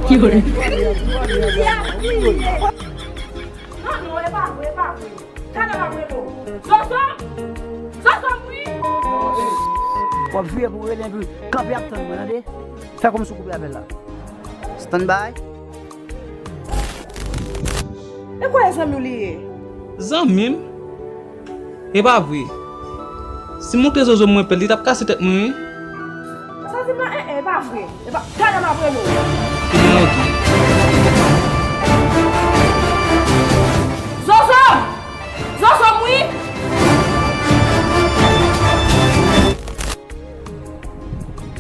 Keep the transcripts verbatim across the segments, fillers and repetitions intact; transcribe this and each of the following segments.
Non, non, e pa vre, e pa vre. Gade m ap rele w. Zozo! Zozo, wi! W ap vire pou rele epi kanpe ap tann mwen, tande? Fè kòmsi w koupe apèl la. Stand by. E kwa e zanmi w li ye? Zanmi m? E pa vre. Si m montre Zozo mwen pè l, li t ap kase tèt mwen, wi. Sa di m nan, en, en, e pa vre. E pa, gade m ap rele w. Ebyen, oke. Zozo! Zozo m wi!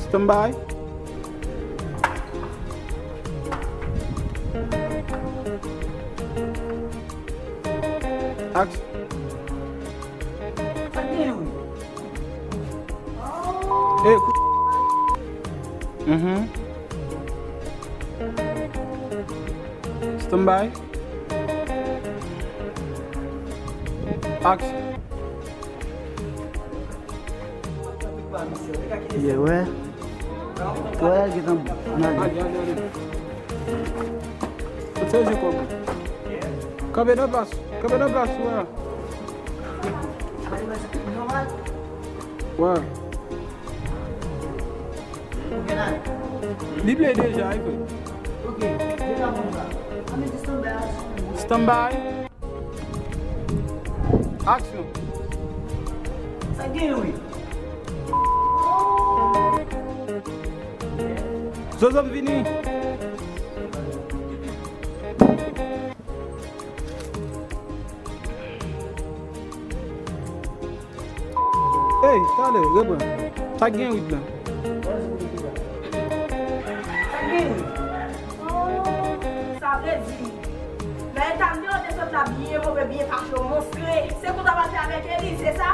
Stand by. Action. Sa gen wi? Hey, kou- Mhm. Stand by. Action. Yeah, wè. Wè, gentan, n ale. Ale, ale, ale. Kote je kòb? Kanpe nan plas. Kanpe nan plas, wè. Wè. Li ple deja, wi, frè. Stand by. Aksyon. Sa gen, wi. Zozo m vini. Ey, talè, reprann. Sa gen wid la. Sa gen wid. Oh, sa vle di, nan eta m te wè w te sot la byen move, byen fache, w monstre. Se konsa w pral fè avèk Eli, se sa?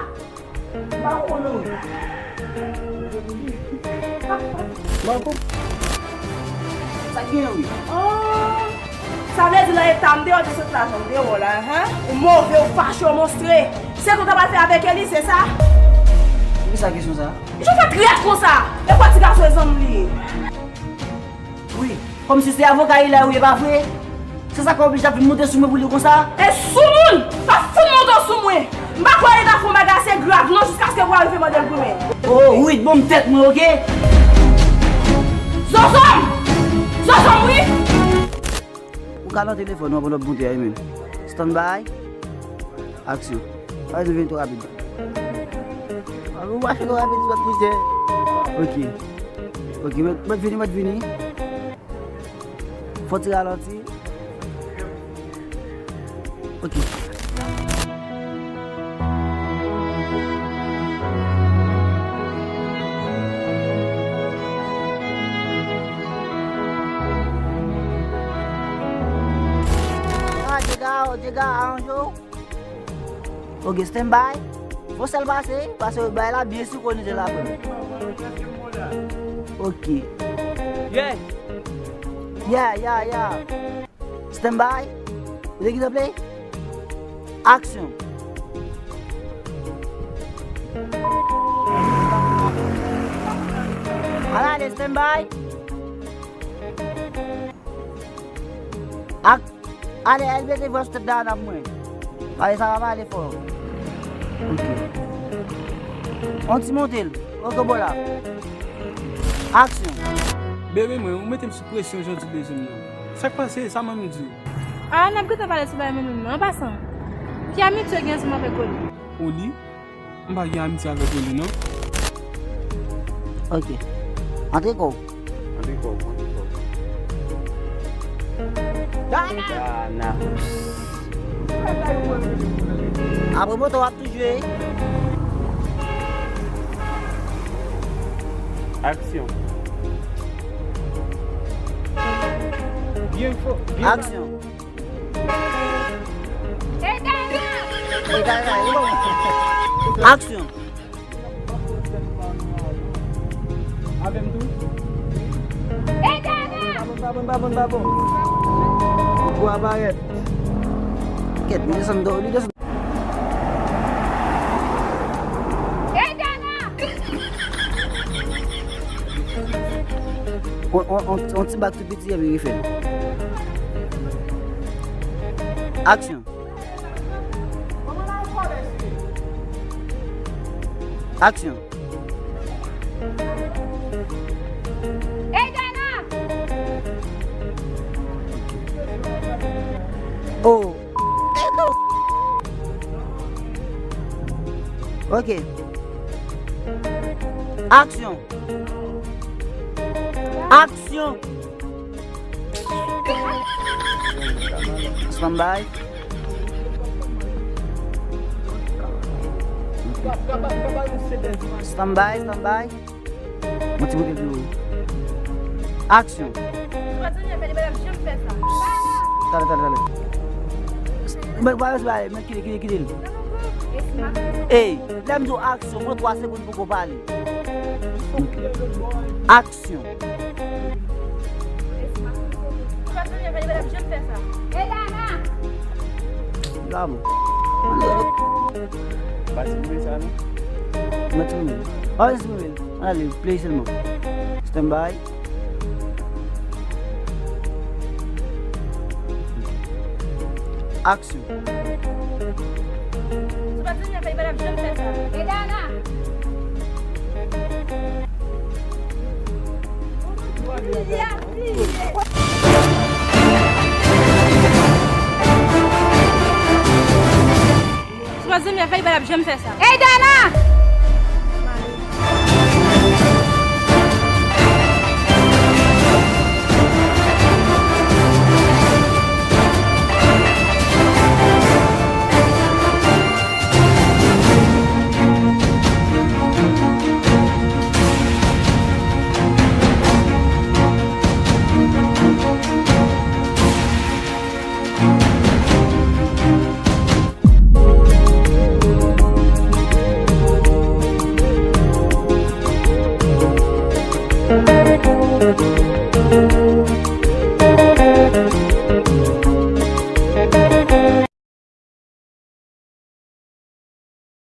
M pa konprann non. M pa konprann. Sa gen wi. Oh! Sa vle di nan eta m te wè w te sot la jan m te wè w la, hen? Ou move, ou fache, ou monstre. Se konsa w pral fè avèk Eli, se sa? Poukisa kesyon sa? Jan w fè trèt konsa? E kwa ti gason e zanmi w li ye? Wi, kòmsi se avoka li la wi, e pa vre? Se sa k oblije ap vin monte sou mwen pou li konsa? E soumoun! Pa fout monte sou mwen! M pa kwè li ta fè yon bagay ase grav non jiskaske w arive mande l goumen. Oh, wi, ban m tèt mwen, oke? Zozo m! Zozo m, wi! Ou ka nan telefòn ou pandan w ap monte a, wi, men. Stand by. Aksyon. Pa vin twò rapid. Ou mache twò rapid, se pa t pou jè. Ok. Ok, mèt, mèt vini, mèt vini. Fò ti ralanti. Ok. Ah, Djega, oh, Djega, aranje w. Ok, stand by. Fò sèl pase, pase bay la byen sinkronizè la frè m. Ok. Yeah. Yeah, yeah, yeah. Stand by. Ou te gentan play? Aksyon. Al ale, stand by. Ak, ale, al mete vwa sou tèt Dayana pou mwen. Ale, sa va pale fò. Ok. On ti monte l. Ok, bon la. Aksyon. Bebe mwen, ou mete m sou presyon jodi bezwen m nan. Sa k pase, sa mwen m di w? A, n ap gentan pale sou bagay mwen menm nan. An pasan, ki amitye w gen ansanm avèk Oli? Oli? M pa gen amitye avèk Oli non. Ok. Antre kò w. Antre kò w, antre kò w. Dana! Dana. Apre moto w ap tou jwe. Aksyon. Byen fò, byen. Aksyon. Aksyon. Avè m tou. Babon, babon, babon, babon. Ou pou aparèt. Kèt, li desann do, li desann. On, on, on ti bak tou piti, epi refè l. Aksyon. Aksyon. Hey, Dana! Oh. Ok. Aksyon. Aksyon. Stand by. Stand by, stand by. Mwen ti bout epi ou. Aksyon. Tale, tale, tale. Mwen pa bezwen ale, mwen kite, kite, kite l. Ey, lè m di w aksyon, pran twa segonn pou w pale. Aksyon. Bravo. Pa siprive sa, non? Mwen ti mwen. Pa siprive. Ale, play sèlman. Stand by. Aksyon. Sou pa di m nan fè, li pa t ap janm fè sa. E Dana! Sou pa di m nan fè, li pa t ap janm fè sa. Ey, Dana!